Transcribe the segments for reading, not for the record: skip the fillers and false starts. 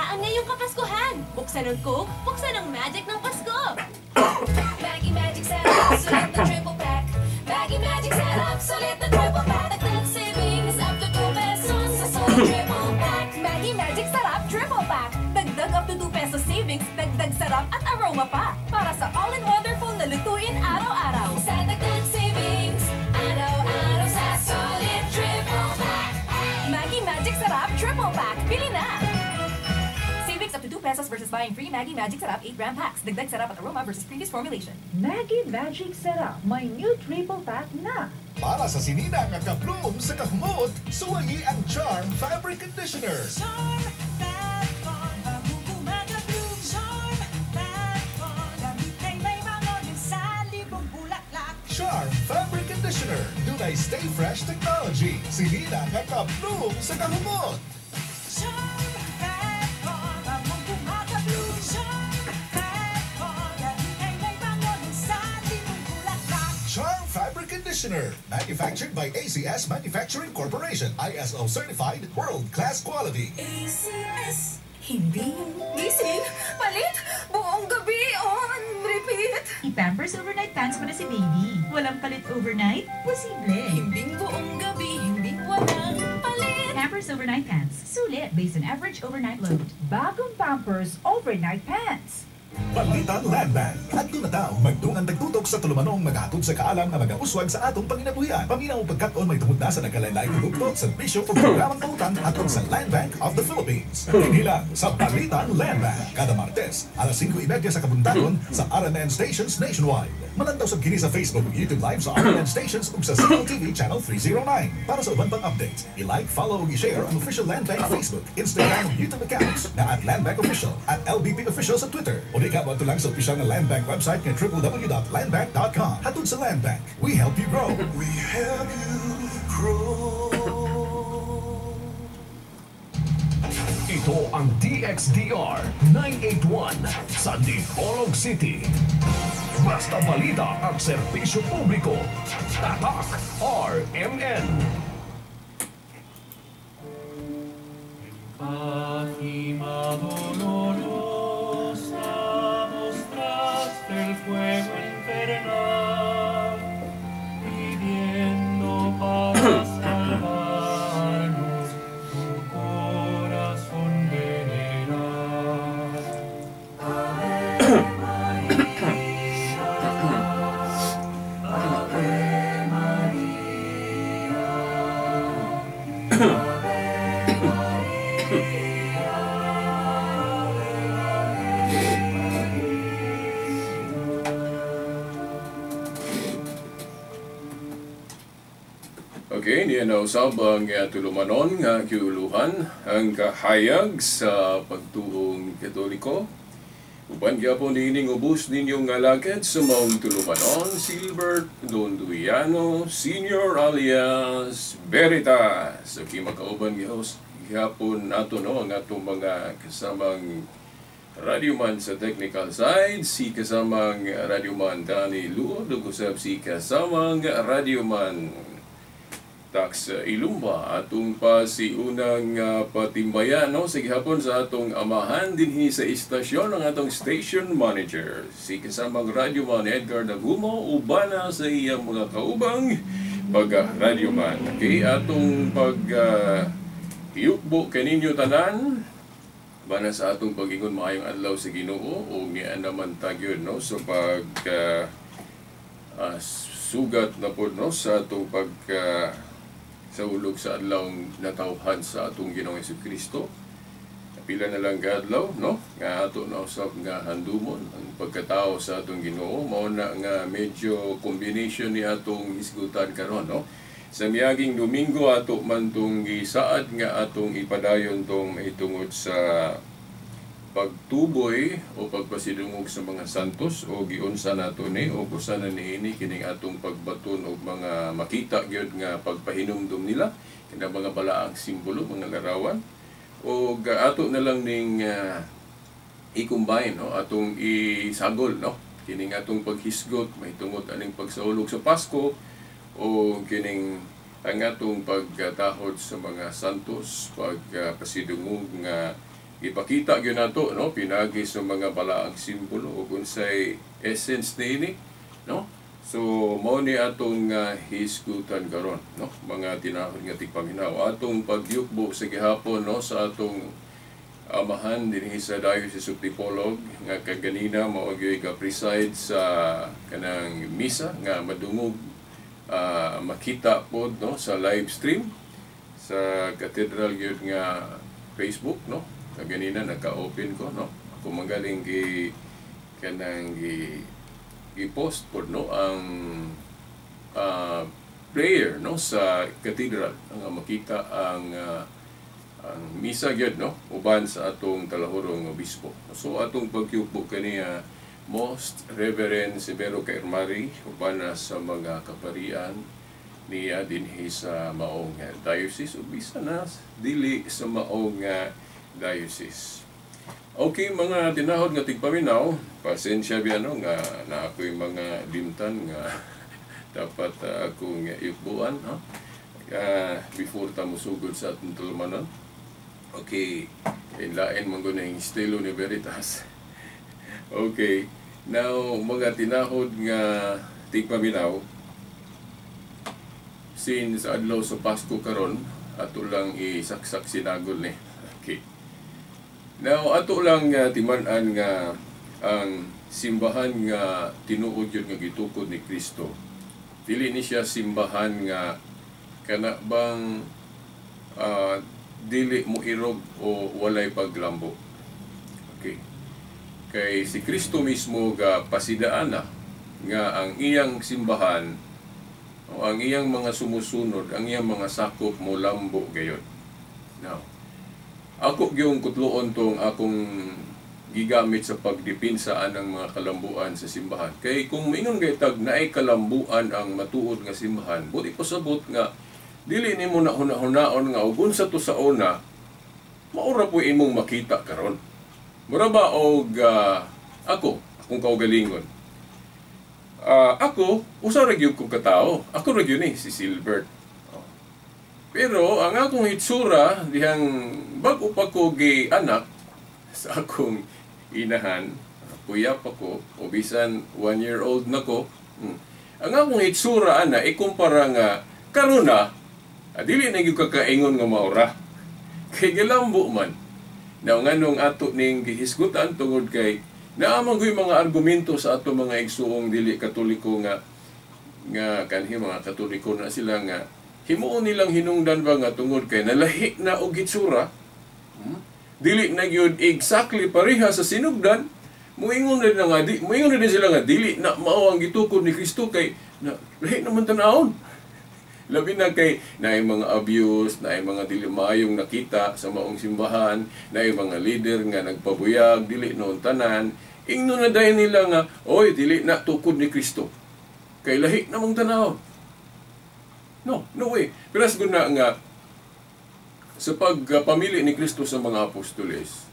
Kahandaan ngayong Kapaskuhan. Buksan ang Coke, buksan ang magic ng Pasko. Maggi Magic Sarap, sulit na triple pack. Maggi Magic Sarap, sulit na triple pack. Dagdag savings up to 2 pesos sa sulit triple pack. Maggi Magic Sarap Triple Pack. Dagdag up to 2 pesos savings, dagdag sarap at aroma pa. Para sa all-in wonderful na lutuin araw-araw. Sa dagdag savings, araw-araw sa solid triple pack. Maggi Magic Sarap Triple Pack. Bili na! Savings up to 2 pesos versus buying 3 Maggi Magic Sarap 8-gram packs. Dagdag sarap at aroma versus previous formulation. Maggi Magic Sarap. May new triple pack na. Para sa sinina nga ka-bloom sa kahumot, suwayi ang Charm Fabric Conditioner. Charm Fabcon, bagong gumagabloom. Charm Fabcon, gamitin may mangonin sa libong bulaklak. Charm Fabric Conditioner, dunay Stay Fresh Technology. Sinina nga ka-bloom sa kahumot. Charm Fabcon, bagong gumagabloom. Charm Fabcon, gamitin may mangonin sa libong bulaklak. Charm Fabric Conditioner, manufactured by ACS Manufacturing Corporation. ISO certified, world-class quality. ACS. Hindi. Gising. Palit. Buong gabi. On. Repeat. I-Pampers overnight pants mo na si baby. Walang palit overnight? Posible. Himbing buong gabi. Himbing walang palit. Pampers overnight pants. Sulit based on average overnight load. Bagong Pampers Overnight Pants. Balitang Land Bank. At na tao, magtungan tagtutok sa tulumanong maghatod sa kaalam nga magauswag sa atong panginabuhian. Paminaw pagkat-on may tungod na sa nagkalain-laing produkto, serbisyo o programang pautang atod sa Land Bank of the Philippines. Dinhi lang sa Balitang Land Bank. Kada Martes, alas 5:30 sa kabuntagon sa RMN stations nationwide. Malantaw sa kini sa Facebook ug YouTube Live sa RMN stations ug sa CLTV Channel 309. Para sa uban pang updates, i-like, follow ug i-share ang official Land Bank Facebook, Instagram ug YouTube accounts na @LandBankOfficial, @LBPOfficial sa Twitter. O di ka mo lang sa opisyal nga Land Bank website nga www.landbank.com. Hatod sa Land Bank, we help you grow. We help you grow. Ito ang DXDR 981 sa Dipolog City. Basta balita at serbisyo publiko. Tatak RMN. Fátima dolorosa mostraste el fuego infernal, pidiendo para salvarnos tu corazón veneral. Ave María, Ave María, Ave María. Okay, niya na usab ang tulumanon nga kiuluhan ang kahayag sa pagtuong Katoliko. Uban gyapon niining ubos ninyong alagad sa maong tulumanon, Silbert Donduiano Senior alias Veritas. Okay, makauban gyapon nato no ang atong mga kasamang radyoman sa technical side, si kasamang radyoman Danny Luod, ug usab si kasamang radyoman Tax Ilumba. Atong pa si unang patimbayan no sige hapon sa atong amahan dinhi sa istasyon ang atong station manager si kasamang radyoman Edgar Nagumo ubana sa iyang mga kaubang pag radyoman. Okay, atong pag yukbo kaninyo tanan bana sa atong pag-ingon maayong adlaw sa Ginoo ug niya naman tagyod no sa pag sugat na pod no sa atong pag sa ulog sa adlaw natawhan sa atong Ginoong Hesukristo. Pila na lang kaadlaw no nga ato na usab nga handumon ang pagkatao sa atong Ginoo. Mao na nga medyo combination ni atong hisgutan karon no. Sa miaging Domingo ato man tong gisaad nga atong ipadayon tong mahitungod sa pagtuboy o pagpasidungog sa mga santos o giunsa nato ni o usa na niini kining atong pagbaton og mga makita gyud nga pagpahinumdum nila kina mga balaang simbolo, mga larawan, o ato na lang ning i-combine no atong isagol no kining atong paghisgot mahitungod aning pagsaulog sa Pasko o kining ang atong pagtahod sa mga santos, pagpasidungog nga Ipakita gyud nato, no, pinagi sa mga balaang simbolo ug unsay essence niini, no? So mao ni atong hisgutan karon, no, mga tinahod nga tigpaminaw, atong pagyukbo sa gihapon, no, sa atong amahan dinhi sa Diocese of Dipolog nga kaganina mao gyud ka-preside sa kanang misa nga madungog, makita pod, no, sa live stream sa cathedral gyud nga Facebook, no. Kaganina naka-open ko, no, ako magaling gi kanang gi gi-post pod, no, ang prayer, no, sa cathedral nga makita ang misa gyud, no, uban sa atong talahurong obispo. So atong pagyugbo kaniya, Most Reverend Severo Caermari, uban na sa mga kaparian niya dinhi sa maong diocese ug bisan na dili sa maong diocese. Okay, mga tinahod nga tigpaminaw, pasensya biya, no, nga na ako'y mga limtan nga dapat akong yukbuan, no? Before ta mosugod sa atong tulumanon. Okay, lain man gud ang estilo ni Veritas. Okay, now mga tinahod nga tigpaminaw, since adlaw sa Pasko karon, ato lang isaksak sinagol ni. Okay. Now ato lang timan-an nga ang simbahan nga tinuod yun nga gitukod ni Kristo. Dili ni siya simbahan nga kana bang dili mo irog o walay paglambo. Okay. Kay si Kristo mismo ga pasidaan na nga ang iyang simbahan o ang iyang mga sumusunod, ang iyang mga sakop mo lambo gayon. Now, ako gyung kutloon tong akong gigamit sa pagdipinsa anang mga kalambuan sa simbahan. Kay kung maingon gaytag naay kalambuan ang matuod nga simbahan, buti pasabot nga dili nimo na huna-hunaon nga og unsa to sa una, maura po imong makita karon. Mura ba og ako, akong kaugalingon. Ako, usa ra gyud ko katawo. Ako ra gyud ni si Silbert. Oh. Pero ang akong hitsura dihang bag-o pa ko gi-anak sa akong inahan, puyap ako, o bisan 1 year old na ko. Ang akong hitsura ana ikumpara nga karon na, dili na gyud kakaingon nga maura. Kay gilambo man. Now nganong ato ning gihisgutan tungod kay naa man gyud mga argumento sa ato mga igsuong dili Katoliko nga nga kanhi mga Katoliko na sila nga himuon nilang hinungdan ba nga tungod kay nalahi na og hitsura, dili na gyud exactly pareha sa sinugdan, muingon na nga di, muingon na din sila nga dili na mao ang gitukod ni Kristo kay na lahi naman tan-awon. Labi na kay naay mga abuse, naay mga dili maayong nakita sa maong simbahan, naay mga leader nga nagpabuyag, dili noon tanan. Ingno na dayon nila nga, oy, dili na tukod ni Kristo. Kay lahi namang tan-awon. No, no way. Pero as na nga, sa pagpamili ni Kristo sa mga apostoles,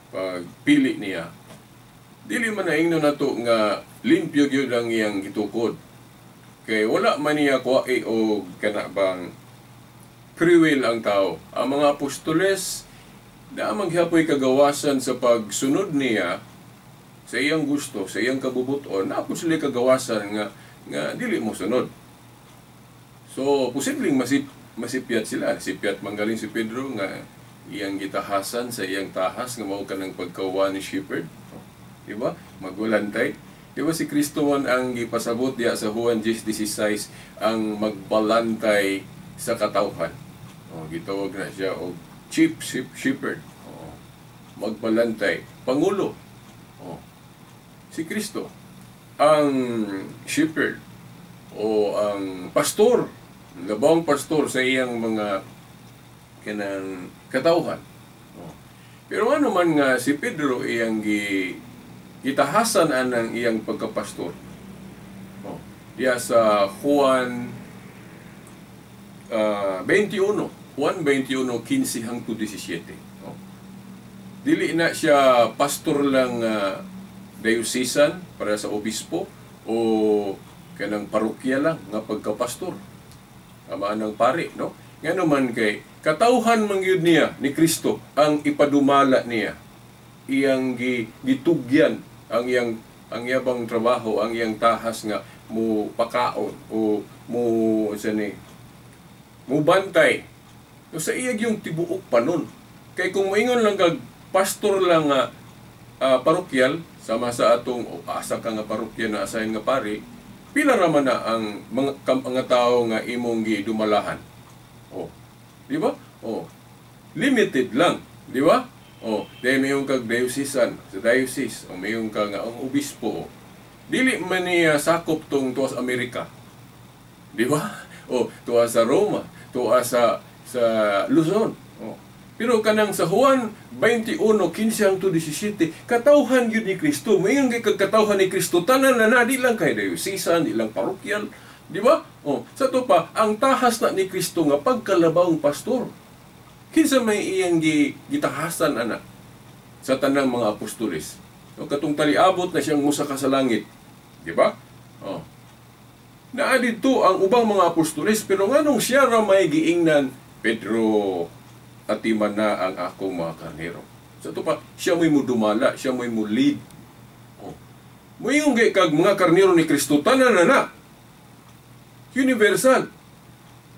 pagpili niya, dili man na ingno nato nga limpyo gyud ang iyang gitukod. Kay wala man niya kuwae o kana bang free will ang tao. Ang mga apostoles na maghapoy kagawasan sa pagsunod niya sa iyang gusto, sa iyang kabubuton, na po sila kagawasan nga nga dili mo sunod. So, posibleng masipyat sila. Sipyat manggaling si Pedro nga iyang gitahasan sa iyang tahas nga mao kanang pagkawa ni shepherd. Di ba? Magulantay. Di ba si Kristo man ang gipasabot diya sa Juan 10:16 ang magbalantay sa katawhan. O, gitawag na siya og chief shepherd. O, magbalantay. Pangulo. O, si Kristo ang shepherd o ang pastor, labang pastor sa iyang mga kanang katawhan. O, pero ano man nga si Pedro iyang gitahasan anang iyang pagkapastor. Oh, diya sa Juan 21, Juan 21:15 hangtod 17. Oh. Dili na siya pastor lang diocesan para sa obispo o kanang parokya lang nga pagkapastor. Amaan ng pari, no? Ngano man kay katawhan man gyud niya ni Kristo ang ipadumala niya. Iyang gitugyan ang iyang trabaho, ang iyang tahas nga mo pakaon o mo sa ni mo bantay. So, sa iya yung tibuok panon. Kay kung moingon lang kag pastor lang nga parokyal sama sa atong o asa ka nga parokya na assign nga pari, pila ra man na ang mga tao nga imong gidumalahan. Oh, di ba? Oh, limited lang, di ba? Oh, dahil mayong kag diocesan, sa diocese, o mayong ka nga ang obispo. Oh. Dili man niya sakop tong tuwa sa Amerika. Di ba? O tuwa sa Roma, tuwa sa Luzon. Oh. Pero kanang sa Juan 21:15-17, katawhan gyud ni Kristo. Mayon kay katawhan ni Kristo, tanan na na, di lang kay diocesan, di lang parokyal, di ba? Oh, sa to pa, ang tahas na ni Kristo nga pagkalabawng pastor. Kinsa may iyang gitahasan ana sa tanang mga apostoles. O katong taliabot na siyang musaka sa langit, di ba? Oh. Naa didto ang ubang mga apostoles, pero nganong siya ra may giingnan, Pedro, atiman na ang akong mga karnero. Sa to pa, siya mo'y mudumala, siya mo'y mulid. Oh. Moingon kay kag mga karnero ni Kristo, tanan na na. Universal.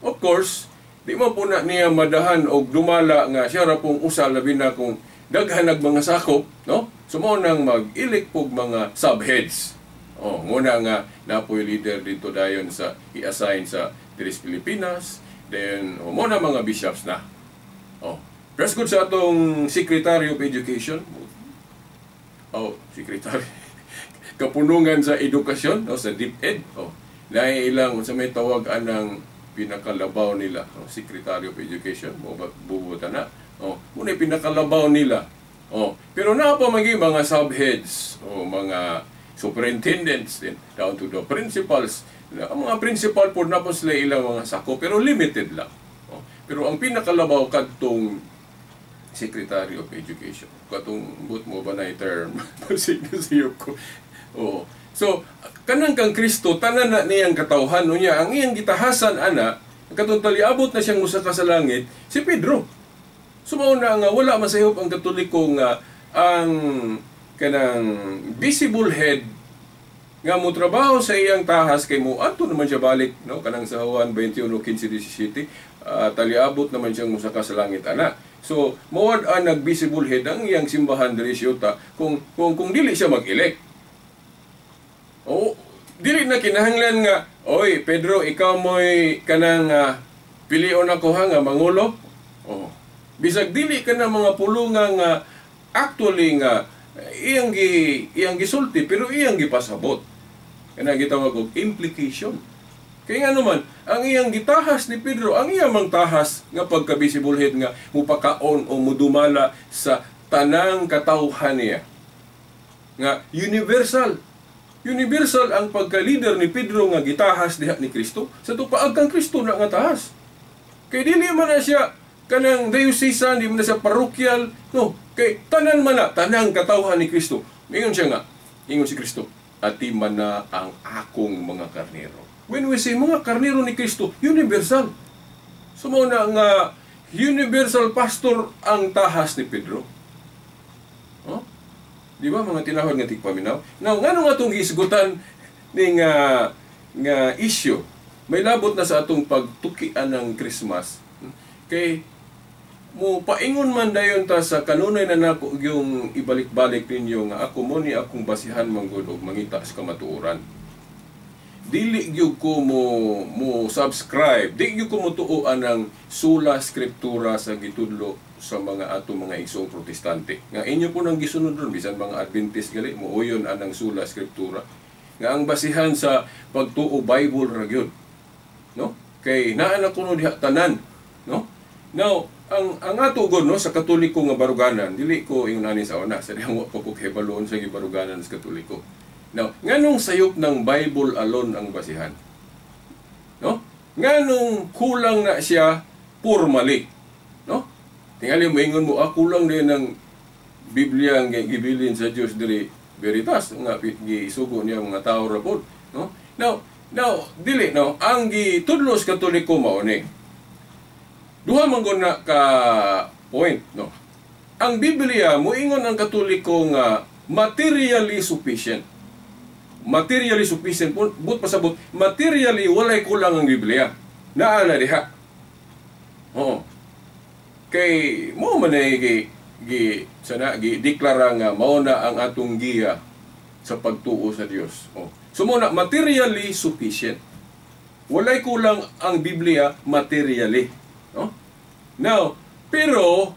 Of course, di man po na niya madahan og dumala nga siya ra pong usa, labi na kung daghan nag mga sakop, no? So mao nang mag-elect pog mga subheads. Oh, nguna nga napoy leader dito dayon sa i-assign sa Tres Pilipinas, then oh, mo na mga bishops na. Oh, press good sa atong Secretary of Education. Oh, Secretary. Kapunungan sa edukasyon, no, sa DepEd. Oh, naay ilang sa may tawag anang pinakalabaw nila, oh, Secretary of Education, mo bubuta na. Oh, muna pinakalabaw nila. Oh, pero naa pa maging mga subheads o mga superintendents din down to the principals. Ang mga principal po na po sila ilang mga sako, pero limited lang. Oh, pero ang pinakalabaw kadtong Secretary of Education. Katong but mo ba na term? Pasig na ko. Oh. So, kanang kang Kristo, tanan na niyang katawhan niya, ang iyang gitahasan ana, katong taliabot na siyang musaka sa langit, si Pedro. So, mao na nga wala masayop ang Katoliko nga ang kanang visible head nga mo trabaho sa iyang tahas kay mo adto naman siya balik, no, kanang sa Juan 21:15-17, taliabot naman siyang musaka sa langit ana. So mawad ang nag-visible head ang iyang simbahan diri siyuta kung dili siya mag-elect. O dili na kinahanglan nga, oy Pedro, ikaw mo'y kanang pilion ako ha nga mangulo. Oh. Bisag dili ka na mga pulunga nga actually nga iyang gisulti pero iyang gipasabot. Kanang gitawag og implication. Kaya nga naman, ang iyang gitahas ni Pedro, ang iyang mang tahas nga pagka-visible head nga mupakaon o mudumala sa tanang katawhan niya. Nga universal. Universal ang pagka-leader ni Pedro nga gitahas diha ni Kristo. Sa tupaag kang Kristo na nga tahas. Kay dili man na siya kanang diocesan, di man na siya parokyal, no, kay tanan man na, tanang katawhan ni Kristo. Ingon siya nga, ingon si Kristo, atiman na ang akong mga karnero. When we say mga karnero ni Kristo, universal. So mao na nga universal pastor ang tahas ni Pedro. Oh? Di ba mga tinahod nga tigpaminaw? Now, ngano nga itong gisgutan ning nga issue? May labot na sa atong pagtukian ng Christmas. Kay mo paingon man dayon ta sa kanunay na nako yung ibalik-balik ninyo nga ako mo ni akong basihan manggod og mangita sa kamatuoran. Dili gyud ko mo subscribe, di gyud ko motuo anang sola scriptura sa gitudlo sa mga ato mga igsoong Protestante. Nga inyo po nang gisunod ron bisan mga Adventist gali mooyon anang sola scriptura. Nga ang basihan sa pagtuo Bible ra gyud. No? Kay naa na kuno diha tanan, no? Now, ang ato gud no sa Katoliko nga baruganan, dili ko ingon ani sa una, sa dihang wa pa ko kahibalon sa gibaruganan sa Katoliko. Now, nganong sayop ng Bible alone ang basihan? No? Nganong kulang na siya formally, no? Tingali moingon mo, kulang din ng Biblia ang gibilin sa Dios diri Veritas nga gisugo niya mga tao ra pod, no? Now, dili no, ang gitudlo sa Katoliko mao ni. Duha man gud na ka point, no? Ang Biblia, moingon ang Katoliko nga materially sufficient. Materially sufficient, but pasabot, materially walay kulang ang Biblia. Naa na diha. Oo. Kay mo man ay gi, gi sana gi deklara nga mao na ang atong giya sa pagtuo sa Dios. Oh. So mo na materially sufficient. Walay kulang ang Biblia materially, no? Now, pero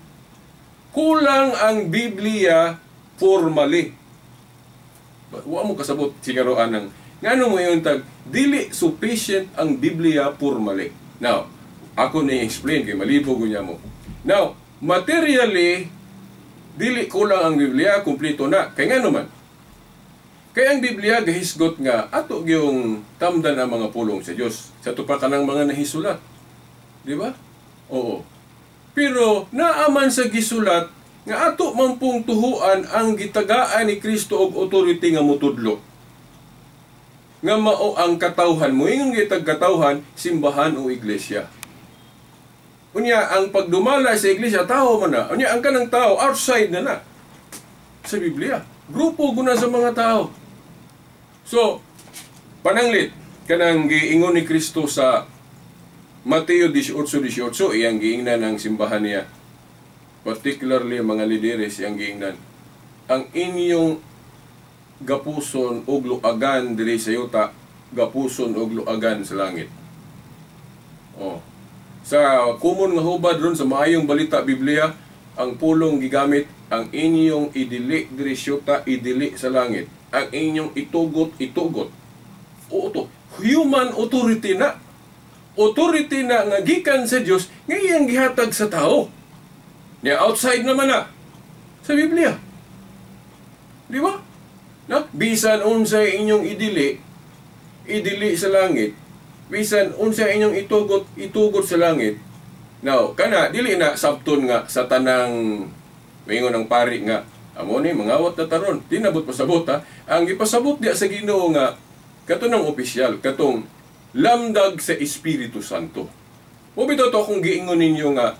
kulang ang Biblia formally. Wa mo kasabot siguro anang ngano mo yung tag dili sufficient ang Biblia formally. Now, ako ni explain kay malibog niya mo. Now, materially dili kulang ang Biblia, kumpleto na. Kay ngano man? Kay ang Biblia gahisgot nga ato gyung tamdan ang mga pulong sa Dios. Sa tupa kanang mga nahisulat. Di ba? Oo. Pero naaman sa gisulat nga ato man pong tuhuan ang gitagaan ni Kristo og authority nga motudlo. Nga mao ang katawhan, moingon gitag katawhan, simbahan o iglesia. Unya ang pagdumala sa iglesia tao man na. Unya ang kanang tao outside na na sa Biblia. Grupo guna sa mga tao. So, pananglit kanang giingon ni Kristo sa Mateo 18:18, iyang giingnan ang simbahan niya. Particularly mga lideres iyang giingnan. Ang inyong gapuson og luagan diri sa yuta, gapuson og luagan sa langit. Oh. Sa common nga hubad ron sa maayong balita Biblia, ang pulong gigamit ang inyong idili diri sa yuta, idili sa langit. Ang inyong itugot, itugot. Oo to, human authority na. Authority na nga gikan sa Dios nga iyang gihatag sa tao. Nya outside naman na sa Biblia. Di ba? No? Bisan unsay inyong idili, idili sa langit. Bisan unsay inyong itugot, itugot sa langit. Now, kana dili na sabton nga sa tanang maingon ang pari nga amo ni mangawat na taron. Di nabot pasabot ha. Ang gipasabot diya sa Ginoo nga kato ng opisyal, katong lamdag sa Espiritu Santo. Mo bitaw to akong giingon ninyo nga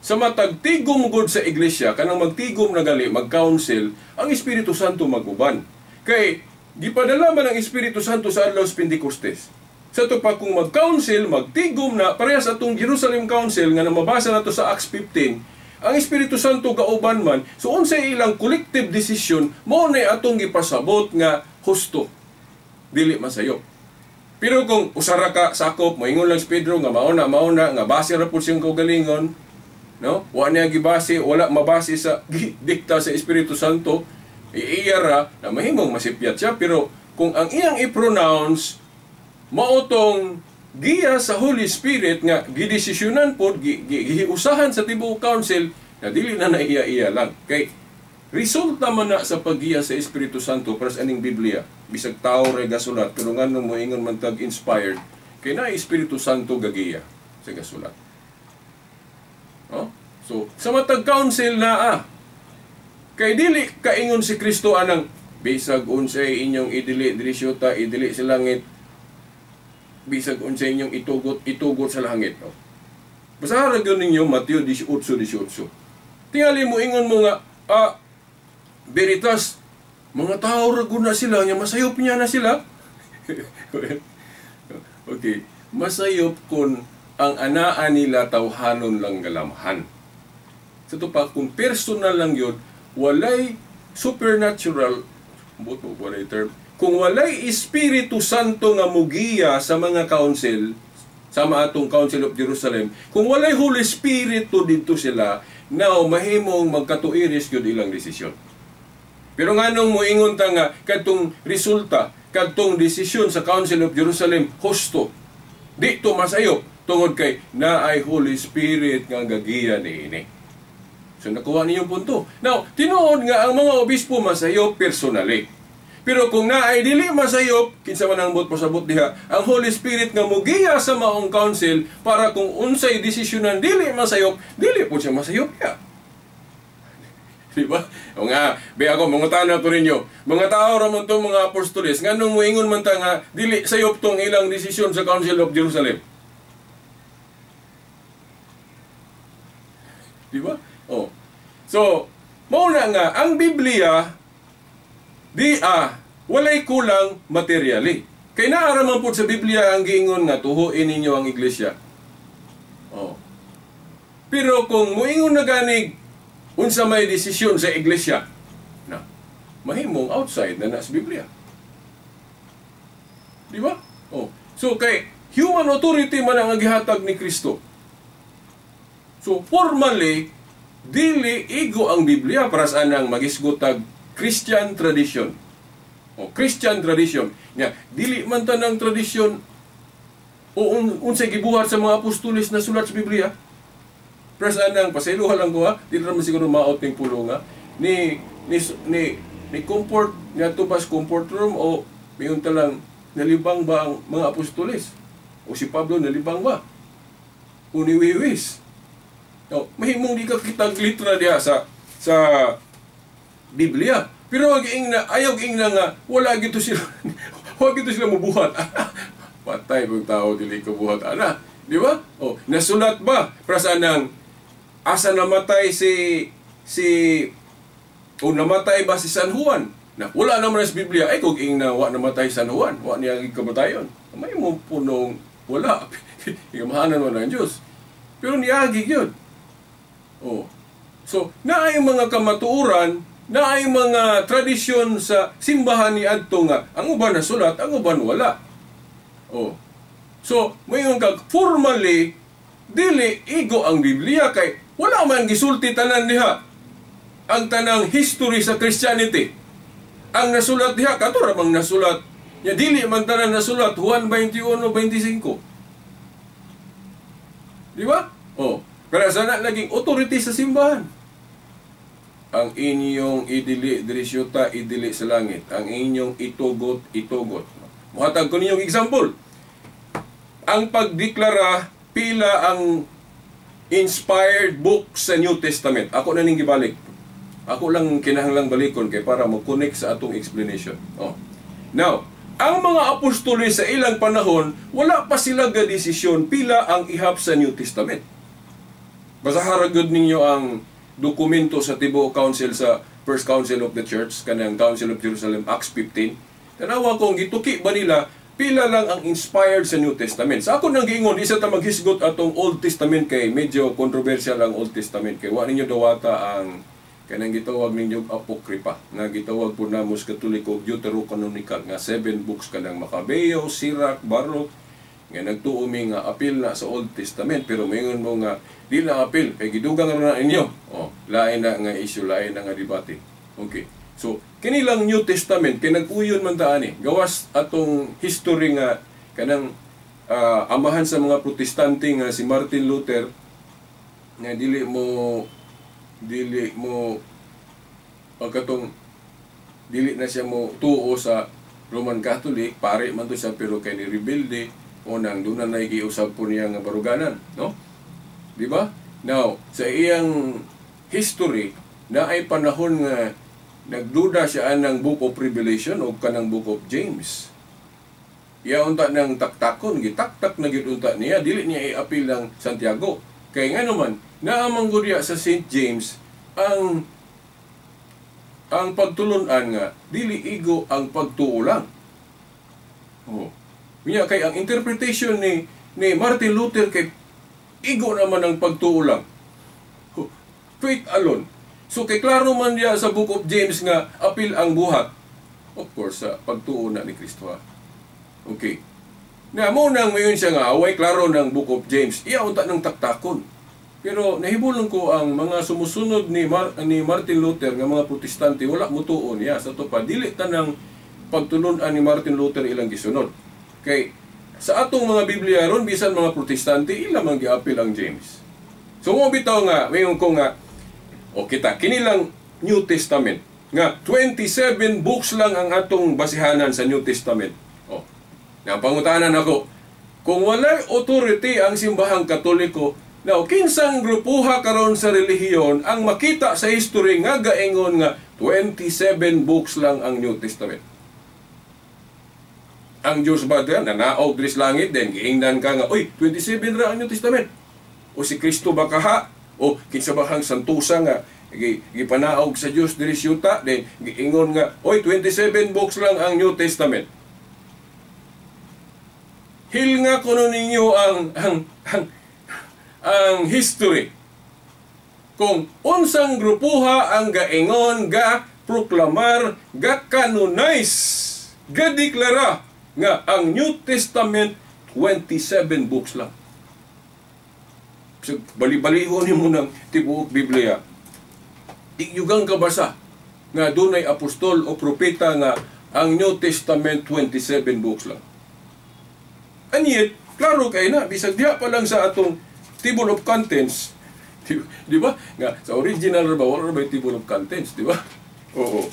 sa matag tigom gud sa iglesia, kanang magtigom na gali, mag-council, ang Espiritu Santo maguban. Kay gipadala man ang Espiritu Santo sa adlaw sa Pentecostes. Sa to pa kung mag-council, magtigom na, parehas atong Jerusalem Council nga namabasa nato sa Acts 15, ang Espiritu Santo gauban man, so unsay ilang collective decision, mao na atong gipasabot nga husto. Dili masayop. Pero kung usara ka sakop, moingon lang si Pedro nga mauna, mauna, nga base ra pud siyang kaugalingon, no? Wa niya gibase, wala mabase sa dikta sa Espiritu Santo, iiya ra na mahimong masipyat siya, pero kung ang iyang i-pronounce mao tong giya sa Holy Spirit nga gidesisyonan pod, giusahan sa tibuok council na dili na naiya-iya lang. Kay resulta man na sa paggiya sa Espiritu Santo para sa aning Biblia. Bisag tao ra gasulat, pero ngano moingon man tag inspired, kay na Espiritu Santo gagiya sa gasulat. Oh? So, sa matag council na kay dili kaingon si Kristo anang bisag unsay inyong idili diri syuta, idili sa langit, bisag unsay inyong itugot, itugot sa langit. Oh. Basahan ra gyud ninyo Mateo 18:18. Tingali mo ingon mo nga veritas, mga tao ra gud na sila, nya masayop niya na sila. Okay, masayop kun ang anaa nila tawhanon lang galamhan. Sa to pa kung personal lang yun, walay supernatural, buto walay term, kung walay Espiritu Santo nga mugiya sa mga council, sama atong Council of Jerusalem, kung walay Holy Spirit to didto sila, now mahimong magkatuiris yun ilang desisyon. Pero nganong moingon ta nga kadtong resulta, kadtong desisyon sa Council of Jerusalem husto, di to masayop tungod kay naay Holy Spirit nga gagiya niini. So nakuha ninyong punto. Now, tinuod nga ang mga obispo masayop personally. Pero kung naay dili masayop, kinsa man ang pasabot diha, ang Holy Spirit nga mugiya sa maong council para kung unsay desisyonan dili masayop, dili po siya masayop ya. Di ba? O nga, be ako, mangutana ko ninyo. Mga tao ra man tong mga apostoles, nganong moingon man ta nga dili sayop tong ilang desisyon sa Council of Jerusalem? So, mao na nga ang Biblia di walay kulang materially. Kay naa ra man pud sa Biblia ang giingon nga tuhuin ninyo ang iglesia. Oh. Pero kung muingon na ganig unsa may desisyon sa iglesia, na mahimong outside na na sa Biblia. Di ba? Oh. So kay human authority man ang gihatag ni Kristo. So formally dili igo ang Biblia para sa anang magisgot tag Christian tradition. O Christian tradition. Nya dili man tanang tradisyon o unsay gibuhat sa mga apostoles na sulat sa Biblia. Para sa anang pasayloha lang ko ha, dili ra man siguro maot ning pulo nga ni ni ni ni comfort niadto ba sa comfort room o mayon ta lang, nalibang ba ang mga apostoles? O si Pablo nalibang ba? O niwiwis? O, mahimong di ka kitag litra diha sa Biblia. Pero wag ingna, ayaw ingna nga wala gito sila wag gito sila mubuhat. Patay pag tao dili ko buhat ana, di ba? O, nasulat ba para sa anang asa namatay si si o namatay ba si San Juan? Na wala naman sa Biblia ay kung ingna wa namatay San Juan, wa niya kamatayon. May mo punong wala. Igamahanan mo ng Diyos. Pero niagi gyud. Oh. So, naay mga kamatuoran, naay mga tradisyon sa simbahan ni adto nga ang uban nasulat, ang uban wala. Oh. So, mayon kag formally dili igo ang Biblia kay wala man gisulti tanan diha ang tanang history sa Christianity. Ang nasulat diha kato ra bang nasulat. Nya dili man tanan nasulat Juan 21:25. Di ba? Oh. Pero sana naging authority sa simbahan. Ang inyong idili diri syuta, idili sa langit. Ang inyong itugot, itugot. Muhatag ko ninyong example. Ang pagdeklara pila ang inspired book sa New Testament. Ako na ning gibalik. Ako lang kinahanglang balikon kay para mo-connect sa atong explanation. Oh. Now, ang mga apostoles sa ilang panahon, wala pa sila gadesisyon pila ang ihap sa New Testament. Basahan gyud ninyo ang dokumento sa tibuok Council sa First Council of the Church, kanang Council of Jerusalem, Acts 15. Tanawa kung gituki ba nila pila lang ang inspired sa New Testament. Sa ako nang giingon, isa ta maghisgot atong Old Testament kay medyo controversial ang Old Testament kay wa ninyo dawata ang kanang gitawag ninyo Apocrypha nga gitawag po namo sa Katoliko Deuterocanonical nga 7 books kanang Macabeo, Sirach, Baruch nga nagtuo mi nga apil na sa Old Testament, pero moingon mo nga di na apil kay gidugang ra na inyo. Oh, lain na nga issue, lain na nga debate. Okay. So, kini lang New Testament kay nag-uyon man ta ani. Gawas atong history nga kanang amahan sa mga Protestante nga si Martin Luther nga dili mo pagkatong dili na siya mo tuo sa Roman Catholic, pare man to siya pero kay ni rebelde o nang doon na nagiusab po niya nga baruganan, no? Di ba? Now, sa iyang history na ay panahon nga nagduda siya anang Book of Revelation o kanang Book of James. Iya unta ng taktakon, gitaktak na gyud unta niya, dili niya i-appeal ng Santiago. Kay nga naman, naamang gud sa St. James ang pagtulunan nga dili igo ang pagtuo lang. Oh. Unya kay ang interpretation ni Martin Luther kay igo naman ang pagtuo lang. Oh. Faith alone. So kay klaro man diya sa Book of James nga apil ang buhat. Of course, sa pagtuo na ni Kristo. Ha? Okay. Na mo nang mayon siya nga away klaro ng Book of James. Iya unta ng taktakon. Pero nahibulong ko ang mga sumusunod ni Martin Luther nga mga Protestante wala mutuo niya sa to pa dili tanang pagtulun-an ni Martin Luther ilang gisunod. Kay sa atong mga Biblia ron bisan mga Protestante ila man giapil ang James. So mo bitaw nga mayon ko nga o kita kini lang New Testament nga 27 books lang ang atong basihanan sa New Testament. O napangutanan ako kung walay authority ang simbahang Katoliko. Now, kinsang grupuha karon sa relihiyon ang makita sa history nga gaingon nga 27 books lang ang New Testament. Ang Diyos ba diyan nanaog diri sa langit then giingnan ka nga, uy, 27 ra ang New Testament. O si Kristo ba kaha? O kinsa ba kang santusa nga gipanaog sa Dios diri siyuta, then giingon nga, oy, 27 books lang ang New Testament. Hilnga kuno ninyo ang history. Kung unsang grupuha ang gaingon, ga proklamar, ga canonize, ga deklara nga ang New Testament 27 books lang. So, bali-balihon nimo ng tibuok Biblia. Igyugang kabasa nga dunay apostol o propeta nga ang New Testament 27 books lang. And yet, klaro kay na, bisag diha pa lang sa atong table of contents, di ba? Nga sa original ra ba, wala ra ba table of contents, di ba? Oo.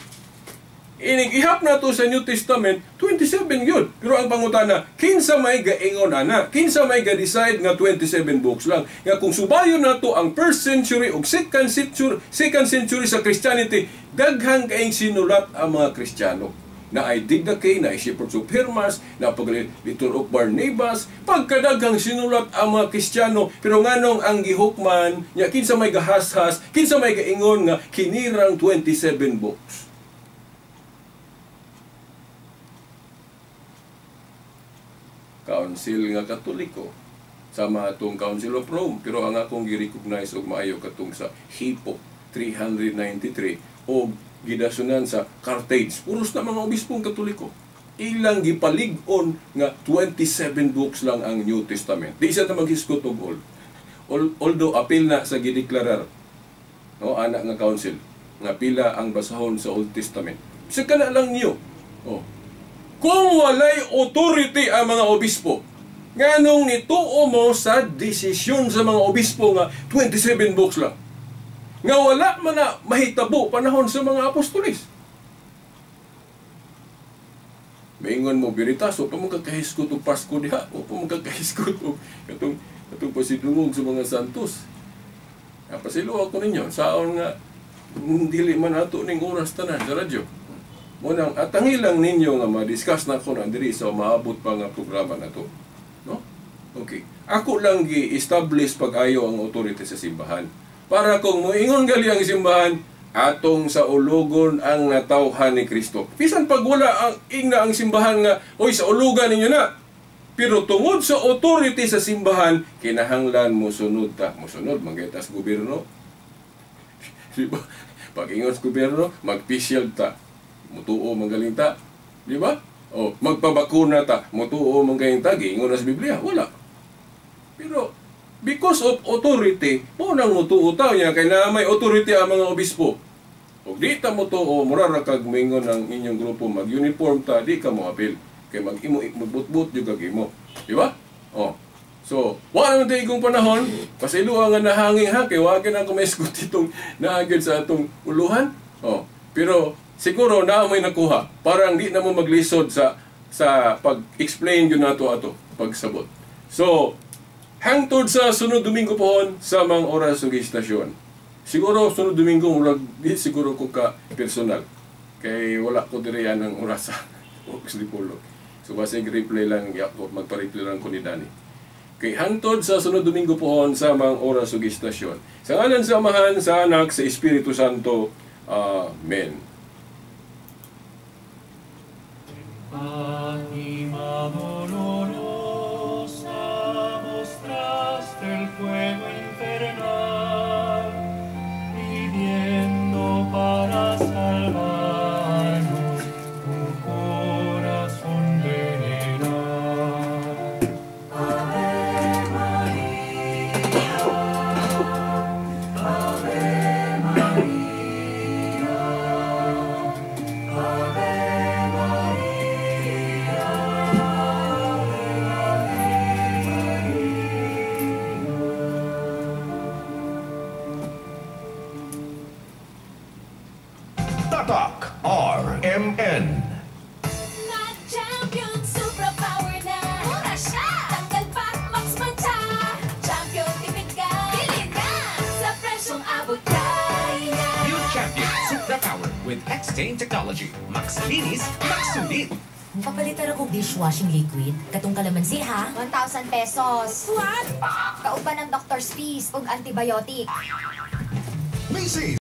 Inig ihap na to sa New Testament, 27 yun. Pero ang pangutana, kinsa may gaingon ana? Kinsa may ga-decide nga 27 books lang? Nga kung subayon na to ang first century o second century sa Christianity, daghang kaing sinulat ang mga Kristiyano. Na ay Didache, na ay Shepherds of Hermas, na pag Letter of Barnabas, pagkadaghang sinulat ang mga Kristiyano, pero nganong ang gihukman, nya kinsa may gahashas, kinsa may gaingon nga kinirang 27 books. Council nga Katoliko sama atong Council of Rome, pero ang akong gi-recognize og maayo katong sa Hippo 393 og gidasunan sa Carthage. Puros na mga obispong Katoliko, ilang gipalig-on nga 27 books lang ang New Testament. Di siya ta maghisgot og old. Although apil na sa gideklarar, no, ana nga council nga pila ang basahon sa Old Testament. Sa kana lang niyo. Oh. Kung walay authority ang mga obispo, nganong nituo mo sa desisyon sa mga obispo nga 27 books lang? Nga wala man na mahitabo panahon sa mga apostoles. Maingon mo, Veritas, o pa magkakahisgot og Pasko diha, o pa magkakahisgot og katong pasidungog sa mga santos. Pasilo ako ninyo, saon nga dili man ato ning oras tanan sa radyo. Munang atangi lang ninyo nga ma-discuss na ko na diri sa maabot pa nga programa na to. No? Okay. Ako lang gi-establish pag-ayo ang authority sa simbahan. Para kung moingon gali ang simbahan, atong sa ulugon ang natawhan ni Kristo. Bisan pag wala ang ingna ang simbahan nga, oy, sa ulugan ninyo na. Pero tungod sa authority sa simbahan, kinahanglan mo sunod ta. Mosunod, manggaytas gobyerno. Di ba? Pag ingon sa gobyerno, mag-face ta. Mutuo magaling ta. Di ba? O, magpabakuna ta. Mutuo magaling ta. Giingon na sa Biblia. Wala. Pero, because of authority, mo nang mutuo ta niya, kay na may authority ang mga obispo. O di ta mutuo, mura ra kag moingon ang inyong grupo, mag-uniform ta, di ka mo apil. Kay mag-imo, magbutbut yung kag imo. Di ba? O. So, wala naman tayo igong panahon, pasilo nga nahangin ha, kay wag na ako maisgot itong naagid sa atong uluhan. O. Pero, siguro na may nakuha. Parang di na mo maglisod sa pag-explain yun nato ato, pagsabot. So, hangtod sa sunod Domingo pohon sa mga oras ug istasyon. Siguro sunod Domingo murag di siguro ko ka personal. Kay wala ko diri ang oras sa Ox Dipolog. So basig replay lang ko, magpa-replay lang ko ni Danny. Kay hangtod sa sunod Domingo pohon sa mga oras ug istasyon. Sa ngalan sa Amahan, sa Anak, sa Espiritu Santo. Amen. Fátima dolorosa, mostraste el fuego infernal, pidiendo para salvarnos tu corazón veneral. Ave Maria, Ave Maria, Ave Maria, Ave Maria. Tatak RMN. Mag-Champion Supra Power na. Mura siya! Tanggal pa, max mantsa. Champion, tipid ka. Bili na! Sa presyong abot kaya. New Champion Supra Power with X-Stain Technology. Max linis, max sulit. Papalitan ako dishwashing liquid. Katong kalamansi ha? 1,000 pesos. What? Kauban ng doctor's fees ug antibiotic. Macy's.